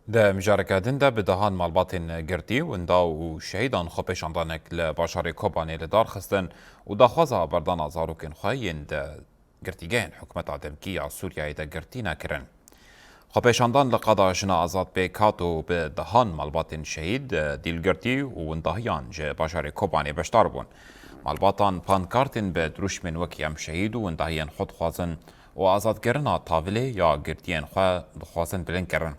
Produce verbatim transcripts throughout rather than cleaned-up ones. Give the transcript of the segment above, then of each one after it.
Di mijareke din de bi dehan malbatên girtî, winda û şehîdan xwepêşandanek li bajarê Kobanê li dar xistin û daxwaza berdana zarokên xwe yên di girtîgehên hikûmeta demkî ya Sûriyeyê de girtî nekirin. Xwepêşandan li qada jina Azad pêk hat û bi dehan malbatên şehîd, dîlgirtî û windahiyan ji bajarê Kobanê beşdar bûn. Malbatan pankartên bi dirûşmên wekî "Em şehîd û windahiyên xwe dixwazin" û "Azadkirina tavilê ya girtiyên xwe" dixwazin bilind kirin.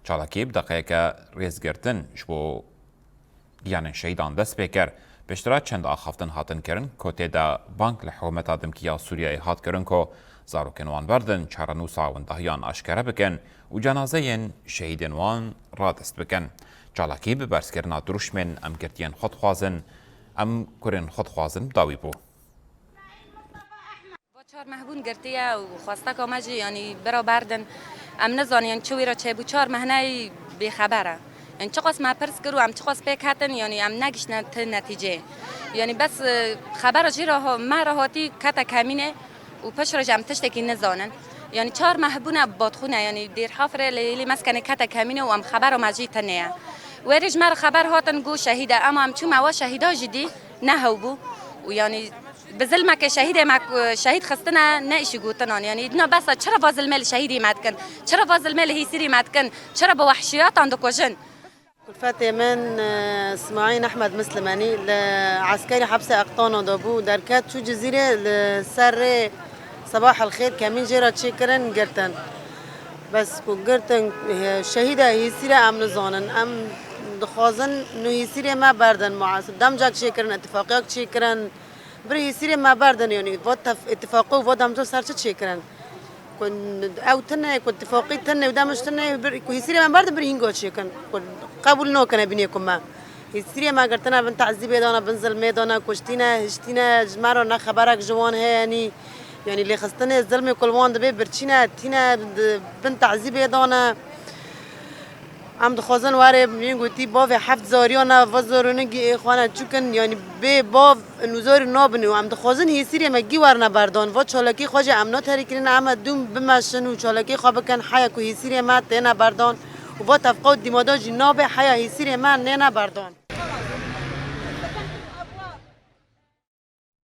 Çalakî bi deqeyeke rêzgirtin ji bo giyanên şehîdan dest pê kir. Piştre çend axaftin hatin kirin ku tê de bang li hikûmeta demkî ya Sûriyeyê hat kirin ku zarokên wan berdin, çarenûsa windahiyan aşkere bikin û cenazeyên şehîdên wan radest bikin. Çalakî bi berzkirina dirûşmên "Em girtiyên xwe dixwazin, em kurên xwe dixwazin" bi dawî bû. Va çar meh bûn girtiye û xwesteka me jî, yanî bira berdin. Em nizanin, yanî çi wî re çêbû. Çar meh ney bêxeber e. Yanî çiqas me pirs kir û em çiqas pêk hetin, yanî em negiştine ti netîceyê. Yanî bes, e, xebera jî re ha-, me re hatî kete kemînê û piştre jî em tiştekî nizanin. Yanî çar meh bûne badxûne, yanî Dêrhafirê li êlî meskenê kete kemînê û em xebera me jî tinê ye. Werê ji me re xeber hatin got şehîd e, ema em çûme wa şehîda jî dî, ne hew bû. Û yanî bi zilmeke şehîdê me ku şehîd xistine, ne îşî gotinan. Yanî dina bes e, çira va zilmê li şehîdî me dikin? Çira va zilmê li hîsirî me dikin? Çira bi wehşiyatan dikujin? Kulfetê min, e, Smaîl Ehmed Mislimenî li eskerî hepsê Eqtana de bû. Derket çû Cizîrê, li ser rê Sebah el Xêr kemîn jê re çêkirin, girtin. Bes ku girtin, e, şehîd e, hîsîr e, em nizanin. Em dixwazin nu hîsîrê me berdin muasib. Demcek çêkirin, îtifaqiyek çêkirin. Bir hîsîrê me berdin, yanî va tef-, îtifaqo va demco ser çi çêkirin? Ku ew tune, ku tifaqî tune û demiş tune, bir, ku hîsîrê me berdin, bir hînga çêkin. Ku qebûl nakine bînê ku me. Hîsîrê me girtine bin tezîbê dana, bin zilmê dana, kuştîne, hiştîne, ji me re ne xeberek ji wan heye nî. Yanî lêxistinê zilmê ku li wan dibe birçîne, tîne, di-, bin tezîbê dana. Em dixwazin were, yên gotî, bavê heft zariyana va zaronigî ê xwe ne çûkin, yanî bê bav nûzarî nabin û em dixwazin hêsirê me gî werine berdan. Va çalakî xwe jî em naterî kirin, em ê dûm bimeşin û çalakî xwe bikin, heya ku hêsirê me têne berdan û va tefqa û dîmada jî nabe heya hêsirê me nêne berdan.